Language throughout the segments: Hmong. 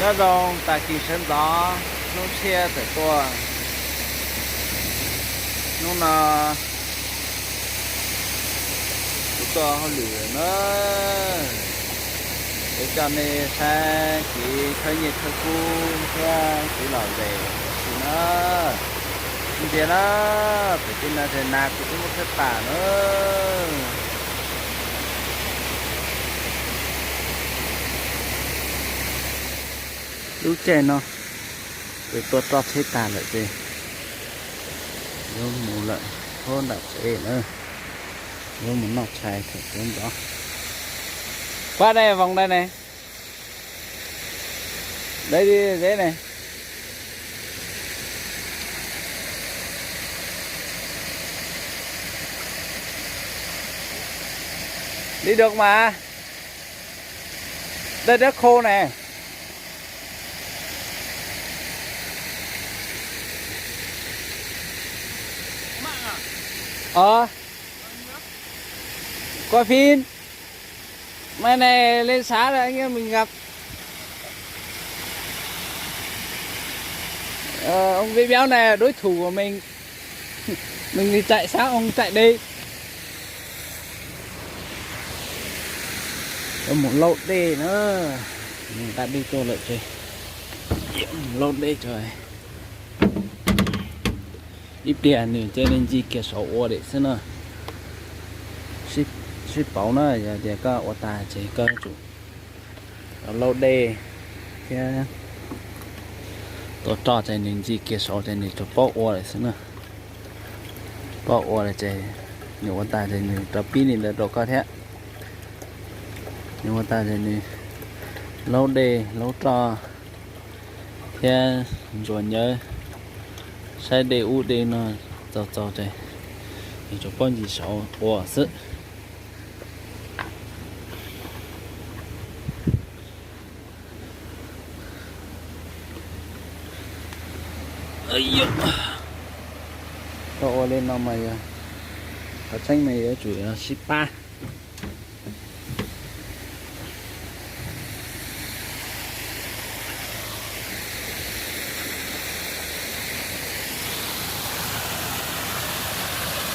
Nyob zoo tag kis sawv ntxov, hnub tshiab tawm tuaj. Hnub no kuv tuaj hauj lwm na, kuv coj nej saib kev khawb nyiaj khawb kub thiab kev lom zem ua si na. Ntsia na, pem tej no ces nas kuv twb muab khawb tas na. Lub caij no ces tua roj tsheb tag lawm ces yuav mus lawm, hauv nram tsev na, yuav mus noj tshais thaum sawv ntxov. Kuab dai voos dai ne, dai deb ne. Đi được mà. Đây rất khô nè. Ờ. Coi phim. Mai này lên xã rồi anh em mình gặp. Ờ, ông Vĩ Béo này là đối thủ của mình. Mình thì chạy xã, ông chạy đi. Có một lốc đê nữa. Mình đã đi vô lại rồi. Một lốc đê trời. Ib pliag nws cia li ncig kiag saud ua dam xwb na. Sib paub na, yog tias koj ua tag ces koj tsum tau laub dej thiab tua roj ces nws ncig kiag saud ces nws tsuas paub ua lawm xwb na. Paub ua lawm ces nws ua tag ces nws rov pib li ntawd rau koj thiab. Nws ua tag ces nws laub dej laub roj thiab ntsuas nyawb saib dej ub dej no txaus txaus ces nws tsuas paub ncig saud ua xwb. Koj ua li no mas yog qhov tseeb mas yuav tsum sib pab.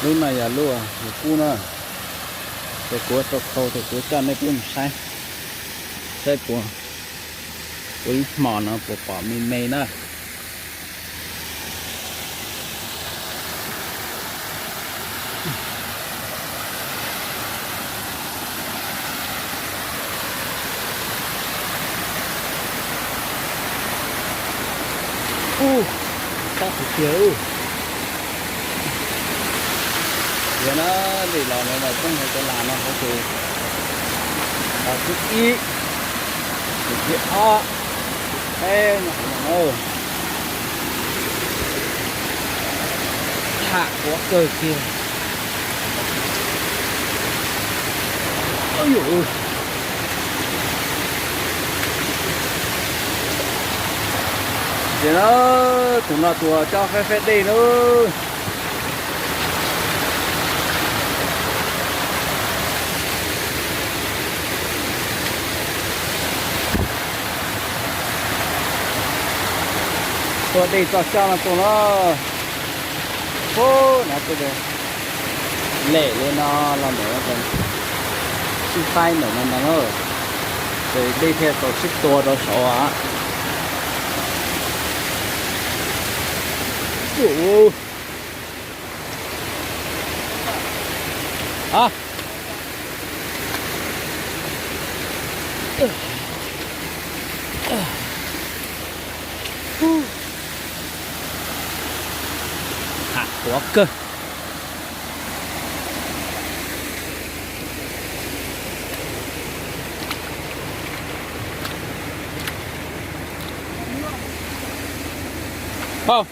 Lub no yog lub kub na, ces kuv ua tau khau ces kuv coj nej peb mus saib, saib puas, ua ib hmos no puas pom me me na. Ub, tab sis tiag ub. Tias na, ntim los no mas txeeb hauv cov las no hauv ces, los thib ib, tus thib ob, thib peb no hauv no na. Tham quav kawg kiag. Ces na, tus no tus coj faib faib dej na. Tua dej txoj coj no tus no. Ub, na tuaj lem li no los ntawm sib faib ntawm no ntag na, ces dej thiaj tau sib tua rau saud. Tham quav kawg. Pau.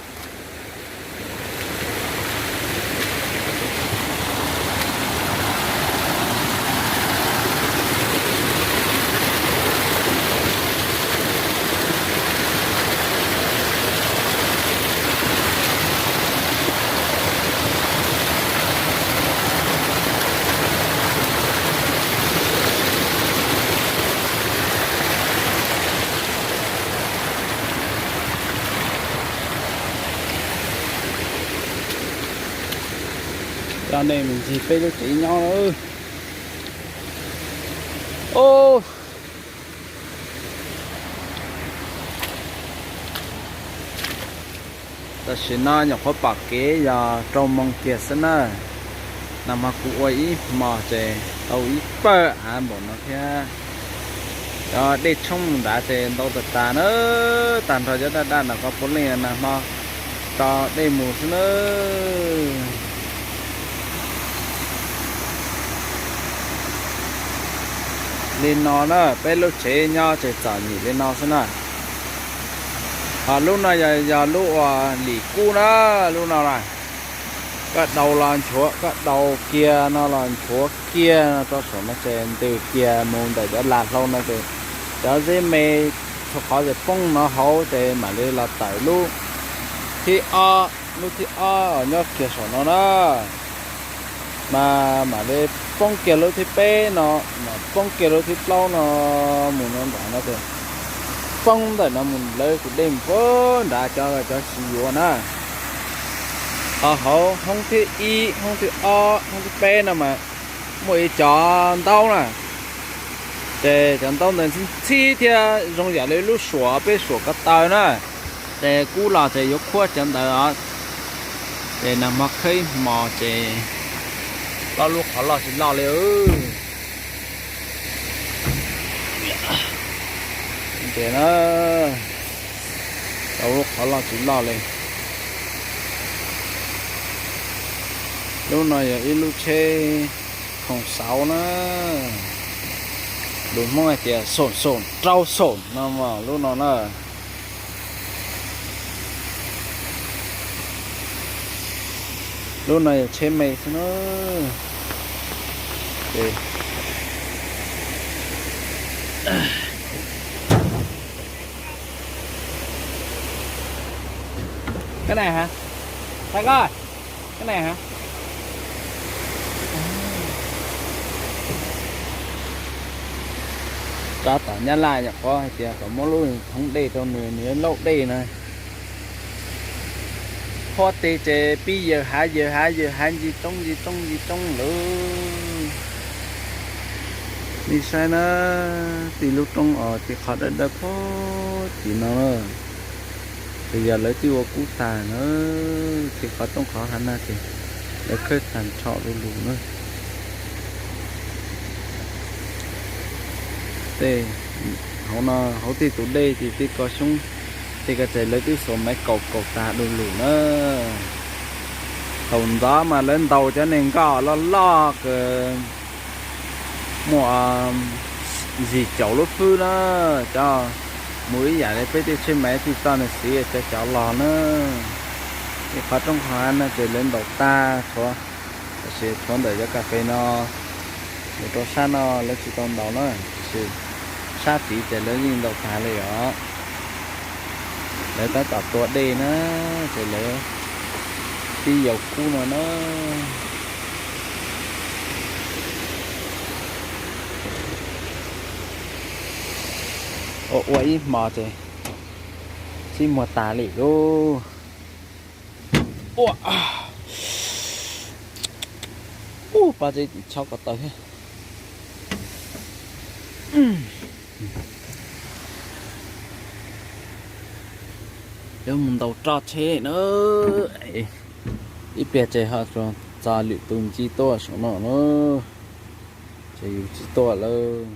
Nej mus ncig peb lub tsev nyob. Tam sim no nyuam qhuav pom kev yog rau moos kiag xwb na. Nag hmo kuv ua ib hmos ces tau ib pawg av npaum no thiab. Cov dej tshoob mus nrad ces ntau tas tas na, tag nrho cov daj daj no ko puav leej nag hmo tso dej mus xwb na. Li no na, peb lub tsev nyob ces txom nyem li no xwb na. Ho lub no yog, yog lub uas lim kub na, lub no na. Koj daus los nchuav, koj daus kiag no los nchuav kiag no rau saum no ces ntws kiag mus ntawm cov lag hlau no ces cov zeb me txhua qhov ces poob no hauv ces mam li los tawm lub thib ob, lub thib ob nyob kiag saum no na. Mas mam li poob kiag lub thib peb no, mas poob kiag lub thib plaub no mus no nram no ces poob ntawm no mus lawv tus dej mus puag nrad cov, cov tsis yuav na. Ho hauv hoob thib ib, hoob thib ob, hoob thib peb no mas muaj ib cov ntaub na. Ces cov ntaub ntawd ntxhib ntxhib thiab zoo yam li lub suam peb suam ko taw na. Ces kub los ces yuav khuab cov ntawd os. Ces nag hmo khawb ib hmos ces tau lub qhov loj tsis loj li. Ces na, tau lub qhov loj tsis loj li. Lub no yog ib lub tsheb khoom sauv na, lus Hmoob hais tias xoom xoom rau xoom no mas lub no na. Lub no yog tsheb me xwb na. Cái này hả? Thầy ơi, cái này hả? Tab tom Nyab Laj nyuam qhuav hais tias kom muab lub thoob dej rau nws, nws lauj dej na. Qhuab tes ces pib yawg hav yawg hav yawg hav ncig roob ncig roob ncig roob lawm. Nej saib na, tij lub roob os, tij qhov dawb dawb puag tim no na. Ces yog lawv twb ua kub tag na, tij qhov roob qhov hav na ces lawv khawb tag nrho du lug na. Tej hauv no, hauv tej tus dej ces tej ko xyoob, tej ko ces lawv twb xuas maiv kaum kaum tag du lug na. Thaum ntxov mas lawv ntaus cov niag nkoj loj loj kawg, muaj zis caum lub fwb na, cov mus ib yam li peb tej tsheb maiv twb txoj nws xiv cov cov los na. Tej qhov roob qhov hav no ces lawv ntaus tag tshuav, tab sis tshuav ntawm cov kas fes no mus rau sab no lawv tsis tau ntaus na, tab sis sab tid ces lawv yeej ntaus tag li os. Lawv tab tom tua dej na, ces lawv tib yaus kub no na. Ua ua ib hmo ces sib muag tas li lauj. Ua, ub, pab tsev tsis txhob ko taw thiab. Yuav mus ntaus roj tsheb na. Ib pliag ces ho txog lwm tus ntsib tuaj saum no na, ces yus tsis tuaj lawm.